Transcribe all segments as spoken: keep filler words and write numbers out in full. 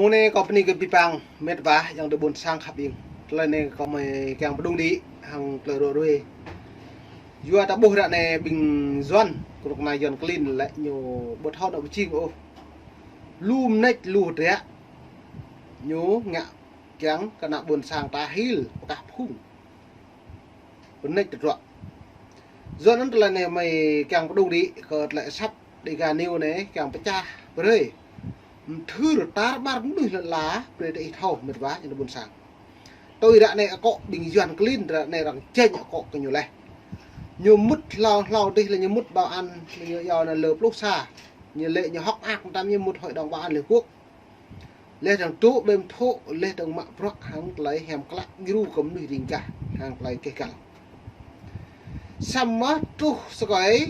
Mông anai kâo bơni kơ abih bang met wa ayŏng adơi ƀôn sang khăp ing. Tơlơi anai kâo mơi kiăng pơdŏng đĭ hăng tơlơi ră ruai. Yua ta ƀuh ră anai ƀing Yuan, kơnuk kơna Yuan klin lĕ ñu ƀu thâo nao pơjing ôh. Lu mơneč lu hơdră. Ñu ngă kiăng kơ ană ƀôn sang ta hil pơkah phung. Pơneč tơdruă. Yua anŭn tơlơi anai mơi kiăng pơdŏng đĭ kơ tơlơi asăp Dega News anai kiăng pơčah brơi. Mthưr tar ƀar mơnuih lŏn ala brơi tơ ih thâo met wa ayŏng adơi ƀôn sang. Tui ră anai akŏ ƀing Yuan klin ră anai arăng jĕ akŏ kơ ñu laih. Ñu mŭt hlâo hlâo dih lĕ ñu mŭt bảo an lĕ ñu yua anŭn lơ pluh sa. Ñu lĕ ñu hŏk mơak tam ñu mŭt Hội đồng Bảo an Liên Hợp Quốc. Laih dơ̆ng tŭ ƀem thŏ, laih dơ̆ng mă bruă hăng tơlơi hiam klă djru kơ mơnuih ring gah hăng tơlơi keh găl. Samơ̆ truh sơkơi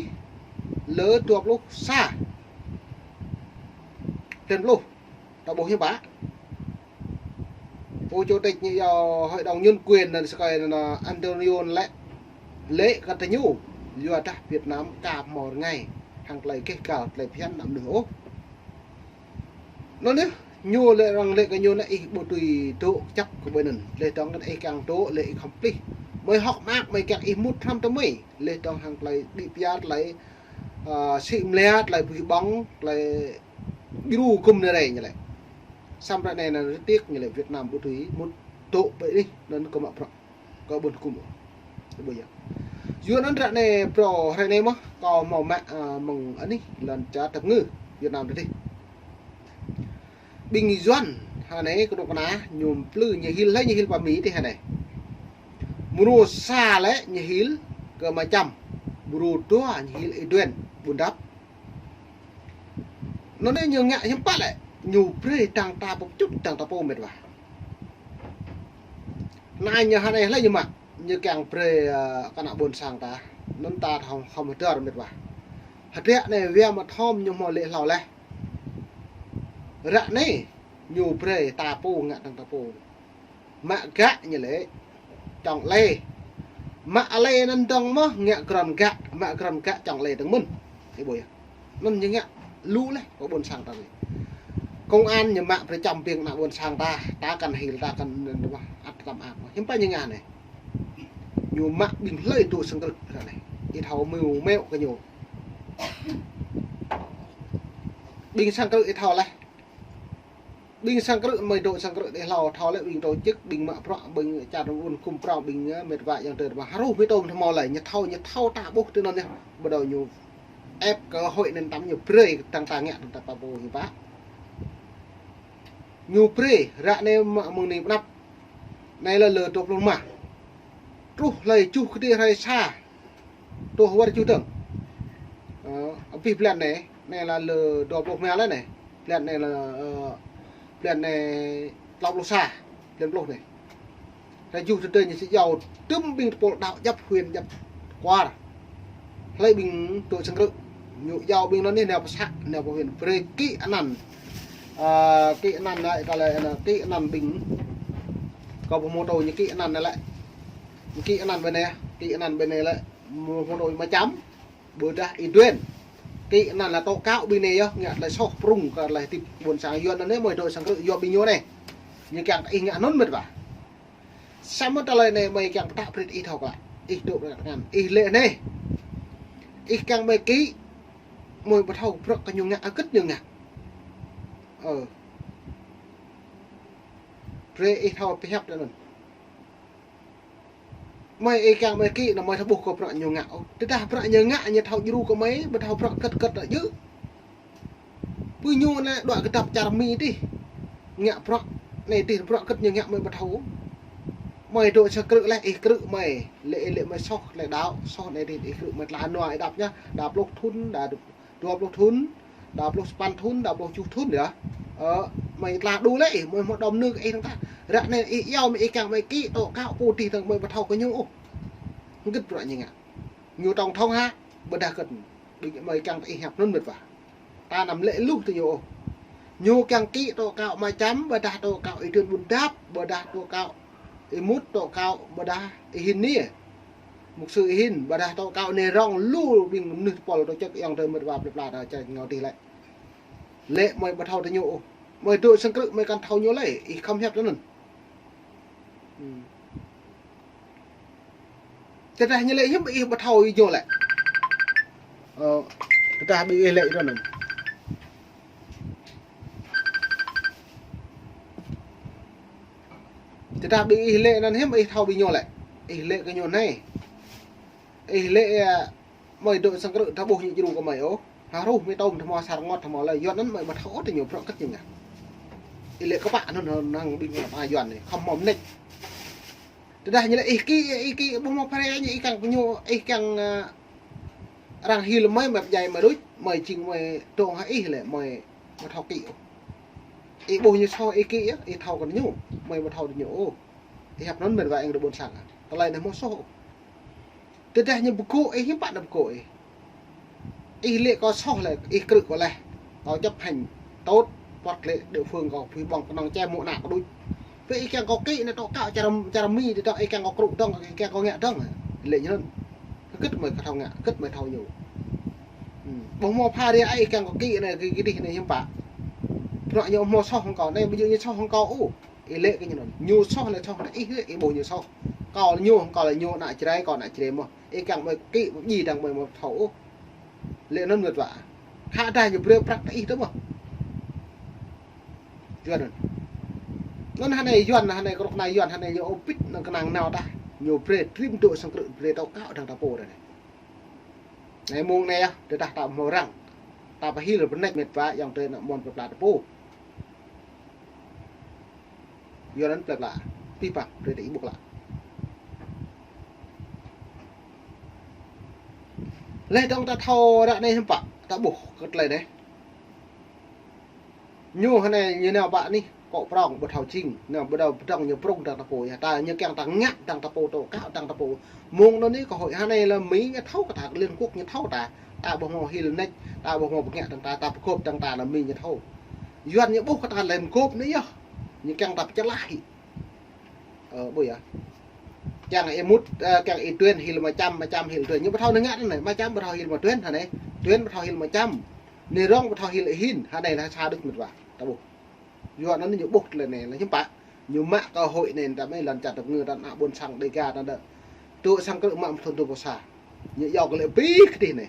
lơ dua pluh sa. Blan pluh. Ta ƀuh hiư̆m pă. Pô chủ tịch ñu yua Hội đồng Nhân quyền anŭn sơkơi anŭn Antonio lĕ, lĕ kơ tơ ñu. Yua dah Việt Nam ka hmâo rơngai hăng tơlơi keh găl tơlơi phiăn ană mơnuih ôh. Anŭn yơh, ñu lĕ arăng lĕ kơ ñu anai ih ƀu tui dŏ kơjăp kơ ƀơi anŭn. Laih dơ̆ng kơ ih kiăng dŏ lĕ ih khŏm plih. Mơi hŏk mơak mơi kiăng ih mŭt hrăm tơ mơi. Laih dơ̆ng hăng tơlơi đĭ pia tơlơi, ơ, sĭ mlia tơlơi bơwih ƀơ̆ng tơlơi djru gum anai rai ñu lĕ. Samơ̆ ră anai anŭn rơtiêk ñu lĕ Việt Nam ƀu tui mŭt dŏ ƀơi anih anŭn kơ mă bruă. Kơ ƀuôn hơkŭm. Ƀu yơh. Yua anŭn ră anai phrâo hrơi anai mơ̆n, kâo hmâo mă, ơ, mơ̆ng anih lŏn čar tơpơngư Việt Nam tơdih. Ƀing Yuan, hơnai kơnuk kơna, ñu plư ñu hil, hlơi ñu hil pơ Mi tih hơnai. Mrô sa lĕ ñu hil kơ Ama Čăm. Mrô dua ñu hil Y Duên, Ƀuôn Dap. Anŭn anai ñu ngă hiư̆m pă lĕ, ñu brơi dơ̆ng ta pơčŭt dơ̆ng ta pô met wa. Anai ñu hơnai hlơi ñu mă, ñu kiăng brơi, ơ, kơ ană ƀôn sang ta. Anŭn ta hŏng, hŏng hơdơr met wa. Hơdră anai wia mă thom ñu hmâo lĕ hlâo laih. Ră anai ñu brơi ta pô ngă dơ̆ng ta pô. Mă gak ñu lĕ čŏng alai. Mă alai anŭn dơ̆ng mơ̆n ngă grŏn gak, mă grŏn gak čŏng alai dơ̆ng mơ̆n. Ih ƀuh yơh. Anŭn ñu ngă lu laih kơ ƀôn sang ta anai. Công an ñu mă brơi čăm ƀing ană ƀôn sang ta, ta kăn hil, ta kăn anŭn mơ̆n, ăt tơtăm ak mơ̆n. Hiư̆m pă ñu ngă anai. Ñu mă ƀing hlơi dŏ sang krư̆ ră anai. Ih thâo mơ̆ mơ̆ kơ ñu. Ƀing sang krư̆ ih thâo laih. Ƀing sang krư̆ mơi dŏ sang krư̆ tơ hlâo thâo lĕ ƀing tổ chức, ƀing mă bruă, ƀing čar ƀuôn hơkŭm prong, ƀing, ơ, met wa ayŏng adơi mơ̆n. Hruh mơ̆ tơm hmâo lĕ, ñu thâo, ñu thâo ta ƀuh tơ anŭn yơh. Ƀu djơ̆ ñu ĕp kơ Hội anŭn tam ñu brơi dơ̆ng ta ngă dơ̆ng ta pô hiư̆m pă. Ñu brơi, ră anai mă mơ̆ng anai pơ anăp. Anai lĕ lơ dua pluh rơma. Truh hlơi tơjuh kơđi hrơi sa. Truh wơ̆t tơjuh dơ̆ng. Ơ, abih blan anai, anai lĕ lơ dua pluh rơma lĕ anai. Blan anai lĕ, ơ, blan anai klâo pluh sa, blan pluh anai. Hrơi tơjuh tơdơi ñu sĭ iâu tơm ƀing tơpul đaŏ djăp huyện djăp kwar. Hlơi ƀing dŏ sang krư̆. Ñu iâu ƀing anŭn anai nao pơ să, nao pơ huyện. Brơi kĭ anăn. Ơ, kĭ anăn anai, kơ lĕ anăn, kĭ anăn ƀing. Kâo pơhmutu ñu kĭ anăn anai lĕ. Ñu kĭ anăn ƀơi anai, kĭ anăn ƀơi anai lĕ. Pơhmutu Ama Čăm. Ƀôdah Y Duên. Kĭ anăn lĕ tŏ kâo ƀing anai yơh, ngă tơlơi soh prung kơ tơlơi hơdip ƀôn sang Yuan anai mơi dŏ sang krư̆ yua ƀing ñu anai. Ñu kiăng ih ngă anŭn met wa. Samơ̆ tơlơi anai mơi kiăng pơtă brơi ih thâo klă. Ih dŏ rơngai tơngan. Ih lĕ anai. Ih kiăng mơi kĭ. Mơi ƀu thâo bruă kơ ñu ngă, hơget ñu ngă. Ơ. Brơi ih thâo pơhiăp tơ anŭn. Mơi ih kiăng mơi kĭ anŭn mơi thâo ƀuh kơ bruă ñu ngă ôh. Tơdah bruă ñu ngă ñu thâo djru kơ mơi, ƀu thâo bruă hơget hơget anŭn djơ̆. Pơ ñu anai dŏ kơdŏp čar Mi tih. Ngă bruă anai tih bruă hơget ñu ngă mơi ƀu thâo. Mơi dŏ sang krư̆ laih ih krư̆ mơi. Lĕ ih lĕ mơi soh, lĕ đaŏ, soh anai tih ih krư̆ mơi tla nua ih đăp ñu, đăp pluh thŭn, đăp dua pluh thŭn, đăp pluh sapăn thŭn, đăp pluh tơjuh thŭn yơh. Ơ, mơi tla đu lĕ ih, mơi hmâo đom nư kơ ih dơ̆ng tah. Ră anai ih iâu mơi ih kiăng mơi kĭ tŏ kâo pô tih dơ̆ng mơi ƀu thâo kơ ñu ôh. Hơget bruă ñu ngă. Ñu tổng thống hă, ƀôdah hơget. Ƀing mơi kiăng tơ ih hiăp anŭn met wa. Ta anăm lĕ luh tơ ñu ôh. Ñu kiăng kĭ tŏ kâo Ama Čăm, ƀôdah tŏ kâo Y Duên Ƀuôn Dap, ƀôdah tŏ kâo Y Mut, tŏ kâo, ƀôdah Y Hin anai. Mục sư Y Hin, ƀôdah tŏ kâo anai rŏng lu ƀing mơnuih tơpul tổ chức ayŏng adơi met wa plơi pla ta čar ngao tih lĕ. Lĕ mơi ƀu thâo tơ ñu ôh. Mơi dŏ sang krư̆ mơi kăn thâo ñu lĕ, ih khŏm hiăp tơ anŭn. Hmm. Tơdah ñu lĕ hiư̆m ih ƀu thâo ih ñu lĕ. Ơ, tơdah ƀing ih lĕ tơ anŭn. Tơdah ƀing ih lĕ anŭn hiư̆m ih thâo ƀing ñu lĕ. Ih lĕ kơ ñu anai. Ih lĕ, ơ, mơi dŏ sang krư̆ ta ƀuh ñu djru kơ mơi ôh. Hă ruh mơi tơm tơmô sa rơngot tơmô lơi. Yua anŭn mơi ƀu thâo ôh tơ ñu prŏ kơt ñu ngă. Ih lĕ kơ pă anŭn năng ƀing ngă pă Yuan anai. Khŏm mơ̆ mơneč. Tơdah ñu lĕ ih kĭ, ih kĭ ƀu mơ̆ phara ñu ih kiăng kơ ñu, ih kiăng, ơ, arăng hil mơi, mơi pơdjai mơi đôč, mơi jing mơi dŏ hă ih lĕ mơi ƀu thâo kĭ ôh. Ih ƀuh ñu soh ih kĭ yơh, ih thâo kơ ñu, mơi ƀu thâo tơ ñu ôh. Ih hiăp anŭn mĕt wa eng đơ ƀôn sang. Tơlơi anai mơ̆ soh ôh. Tơdah ñu pơgô̆ ih, hiư̆m pă ñu pơgô̆ ih. Ih lĕ kâo soh lĕ, ih krư̆ kâo leh. Kâo chấp hành tốt, pơ̆t lĕ địa phương kâo pui ƀơ̆ng kơnơ̆ng čem mơ̆ ană kâo đôč. Pơ ih kiăng kâo kĭ anai tŏ kâo čar, čar Mi tơdŏ ih kiăng kâo krư̆ dơ̆ng, ih kiăng kâo ngă dơ̆ng. Lĕ ñu anŭn. Kơ kơ̆t mơi kơ thâo ngă, kơ̆t mơi thâo ñu. Hmm. Ƀu mơ̆ phara ih kiăng kâo kĭ anai, kĭ, kĭ dih anai hiư̆m pă. Bruă ñu mơ̆ soh hăng kâo, anai ƀu djơ̆ ñu soh hăng kâo ôh. Ih lĕ kơ ñu anŭn. Ñu soh lĕ soh anai ih, ih ƀuh ñu soh. Kâo lĕ ñu, kâo lĕ ñu ană Jrai, kâo ană Jrai mơ̆n. Ih kiăng mơi kĭ, mơi djai dơ̆ng mơi mơ̆ thâo ôh. Lĕ anŭn mĕt wa. Khă dah ñu brơi prăk kơ ih tơ mơ̆n. Yuan anŭn. Anŭn hơnai Yuan, hơnai kơnuk kơna Yuan, hơnai ñu ôh pĭt anŭn kơnang nao tah. Ñu brơi trim dŏ sang krư̆ brơi tŏ kâo dơ̆ng ta pô anai. Anai mơ̆ng anai yơh, tơdah ta hmâo răng. Ta pơhil pơneč mĕt wa, ayŏng adơi ană mơnuih plơi pla ta pô. Yua anŭn plơi pla. Pih păng, brơi ta ih ƀuh klă. Leh dơ̆ng ta thâo ră anai hiư̆m pă, ta ƀuh kơ tơlơi anai. Ñu hơnai ñu nao pă anih, kŏ prŏng ƀu thâo jing, nao ƀu thâo pơdơ̆ng ñu prŏng dơ̆ng ta pô yơh. Ta ñu kiăng ta ngă dơ̆ng ta pô, tŏ kâo dơ̆ng ta pô. Mơ̆ng anŭn anai kơ hơi hơnai lĕ Mi ñu thâo kơ ta, Liên Quốc ñu thâo ta. Ta ƀu hmâo hil neč, ta ƀu hmâo pơngă dơ̆ng ta, ta pơgop dơ̆ng ta lĕ Mi ñu thâo. Yuan ñu ƀuh kơ ta lĕ pơgop anai yơh. Ñu kiăng ta pơčơlah hĭ. Ơ, ƀu yơh. Kiăng ih mŭt, ơ, kiăng ih Tuen hil mă Čăm, mă Čăm hil Tuen. Ñu ƀu thâo anai ngă anai, mă Čăm ƀu thâo hil mă Tuen hơnai. Tuen ƀu thâo hil mă Čăm. Anai rŏng ƀu thâo hil ih hin, hơnai lĕ sa đôč mĕt wa. Ta ƀuh. Yua anŭn ñu ƀuh tơlơi anai lĕ hiư̆m pă. Ñu mă kơ hơi anai ta mơi lŏn čar tơpơngư ta ană ƀôn sang Dêga ta đơ. Dŏ sang krư̆ mă mơ̆ thun dua pluh sa. Ñu yua kơ lĕ pĭ kơ dih anai.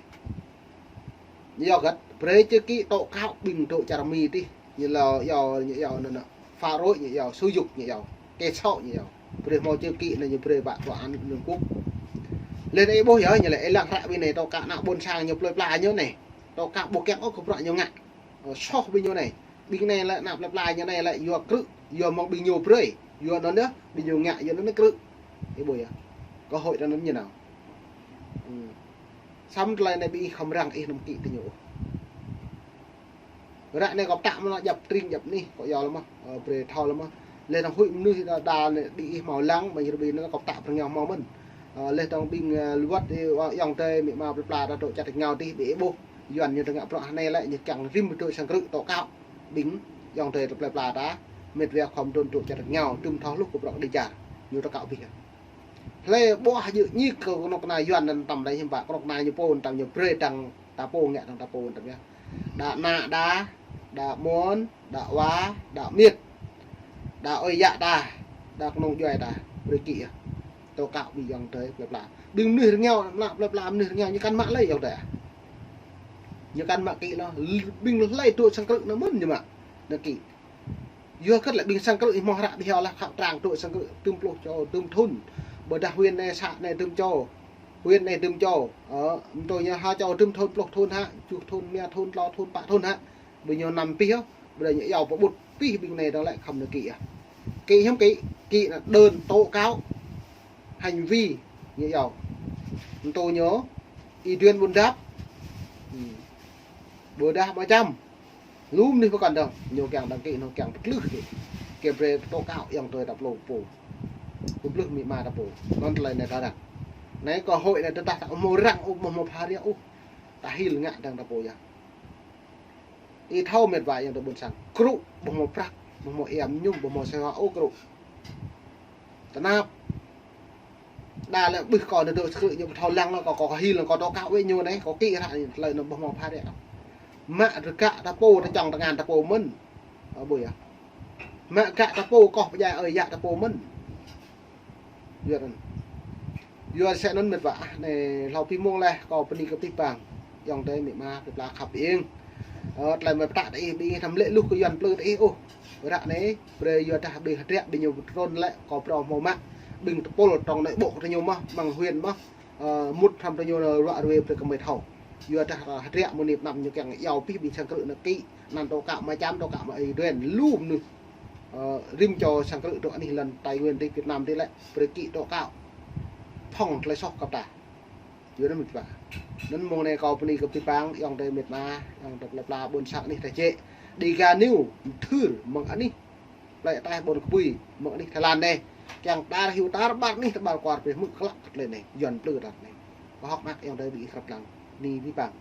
Ñu yua kơ brơi chữ ký tŏ kâo ƀing dŏ čar Mi dih. Ñu lŏ yua, ñu yua anŭn anŭn. Phá rối ñu yua, xúi giục ñu yua. Kê sŏ ñu yua. Brơi hmâo chữ ký anai ñu brơi pơ tòa án Liên Quốc. Lĕ anai ƀuh yơh, ñu lĕ ih lăng hră ƀing anai tŏ kâo ană ƀôn sang ñu plơi pla ñu anai. Tŏ kâo ƀu kiăng ôh kơ bruă ñu ngă. Ơ, soh ƀing ñu anai. Ƀing anai lĕ ană plơi pla ñu anai lĕ yua krư̆, yua mơ̆ng ƀing ñu brơi. Yua anŭn yơh, ƀing ñu ngă, yua anŭn krư̆. Ih ƀuh yơh. Kơ hơi anŭn ñu nao. Hmm. Samơ̆ tơlơi anai ƀing ih khŏm răng ih anăm kĭ tơ ñu. Ră anai kâo pơtă mơ̆n djăp tring djăp anih, kâo yua lĕ mơ̆n, ơ, brơi thâo lĕ mơ̆n. Leh anŭn hơi mơnuih đa đa anai ƀing ih hmâo lăng, mă ñu ƀing anŭn kâo pơtă pơrơngiao hmâo mơ̆n. Ơ, leh anŭn ƀing, ơ, luăt ih wa ayŏng adơi amĭ ama plơi pla ta dŏ čar rơngiao dih ƀing ih ƀuh. Yuan ñu tơ ngă bruă hơnai lĕ ñu kiăng rĭm dŏ sang krư̆ tŏ kâo. Ƀing ayŏng adơi plơi pla ta, mĕt wa khŏm dŏ dŏ čar rơngiao, tŭm thâo hluh kơ bruă kơđi čar. Ñu tŏ kâo ƀing. Hlơi ƀuh hơjơ̆ ñik kơ kơnuk kơna Yuan anŭn tăm lĕ hiư̆m pă, kơnuk kơna ñu pô anŭn tăm ñu brơi dơ̆ng ta pô ngă dơ̆ng ta pô anŭn tăm yơh. Đa ană đa, đa amôn, đa wa, đa amiêt. Đa ơi yă ta, đa kơnung djuai ta, brơi kĭ yơh. Tŏ kâo ƀing ayŏng adơi plơi pla. Ƀing mơnuih rơngiao, ană plơi pla mơnuih rơngiao ñu kăn mă lơi ayŏng adơi. Ñu kăn mă kĭ lŏ, ƀing hlơi dŏ sang krư̆ anŭn mơ̆n ñu mă, anŭn kĭ. Yua kơ lĕ ƀing sang krư̆ ih hmâo hră ƀiă lah khăp trang dŏ sang krư̆ tŭm pluh čô, tŭm thun. Ƀôdah huyện anai, xã anai tŭm čô. Huyện anai tŭm čô. Ơ, mơ̆ tui ñu ha čô tŭm thun, pluh thun hă, tơjuh thun, rơma thun, klâo thun, pă thun hă. Ƀing ñu năm pih yơh, ƀôdah ñu yua pơƀut pih ƀing anai dơ̆ng lĕ khŏm anŭn kĭ yơh. Kĭ hiư̆m kĭ, kĭ anŭn đơn tố cáo hành vi ñu yua. Mơ̆ tui ñu, Y Duen Ƀun Dap. Hmm. Ƀôdah mă Čăm. Lu mơnuih pơkŏn dơ̆ng, ñu kiăng dơ̆ng kĭ, ñu kiăng pơtlưh kĭ. Kiăng brơi tố cáo ayŏng adơi ta plơi pô. Pơblưh amĭ ama ta pô. Anŭn tơlơi anai ta răng. Anai kơ hơi anai tơdah ta hmâo răng ôh, hmâo, hmâo phara ôh. Ta hil ngă dơ̆ng ta pô yơh. Ih thâo mĕt wa ayŏng adơi ƀôn sang. Krư̆, ƀu hmâo prăk, ƀu hmâo ia mơñum, ƀu hmâo sĕ hoa ôh krư̆. Tơnap. Đa lĕ ƀuh kâo anai dŏ sang krư̆ ñu ƀu thâo lăng lăng kâo, kâo hil lăng kâo tŏ kâo wĕ ñu anai, kâo kĭ hră anai tơlơi anŭn ƀu hmâo phara. Mă rơgă ta pô, ta čŏng tơngan ta pô mơ̆n. Ơ, ƀuh yơh. Mă gak ta pô koh pơdjai ơi, yă ta pô mơ̆n. Yua anŭn. Yua sĕ anŭn mĕt wa, ah, anai hlâo pih mông laih, kâo bơni kơ pih pang. Ayŏng adơi amĭ ama, pih pla khăp ing. Ơ, tơlơi mơ̆ pơtă tơ ih, ƀing ih anăm lĕ luh kơ Yuan plư tơ ih ôh. Ră anai, brơi yua dah ƀing hơdră, ƀing ñu trŭn lĕ, kâo phrâo hmâo mă. Ƀing tơpul trong anai ƀôk tơ ñu mơ̆n, mơ̆ng huyện mơ̆n. Ơ, mŭt hrăm tơ ñu ruă ruê brơi kơ mơi thâo. Yua dah, ơ, hơdră mơ̆ng anai pơnăm ñu kiăng iâu pih ƀing sang krư̆ anai kĭ, anăn tơ kâo mă čăm, tơ kâo mă ơi đuên, lu mơnuih. Ơ, rĭm čô sang krư̆ tơ anih lŏn Tây Nguyên tơ Việt Nam tơ lĕ, brơi kĭ tơ kâo. Phŏng tơlơi soh kơ ta. Yua anŭn mĕt wa. Anŭn mông anai kâo bơni kơ pih pang, ayŏng adơi amĭ ama, ayŏng adơi pla pla ƀôn sang anih ta jĕ. Dega News, thưr mơ̆ng anih. Plei ataih ƀôn kơpui, mơ̆ng anih Thái Lan anai. Kiăng tar hyu tar ƀar anih, tar ƀar kwar pih mơ̆ng klăk kơ tơlơi anai. Yuan plư tar anai. Kâo hơ̆k mơak ayŏng adơi ƀing ih krăp lăng. Bơni pih pang.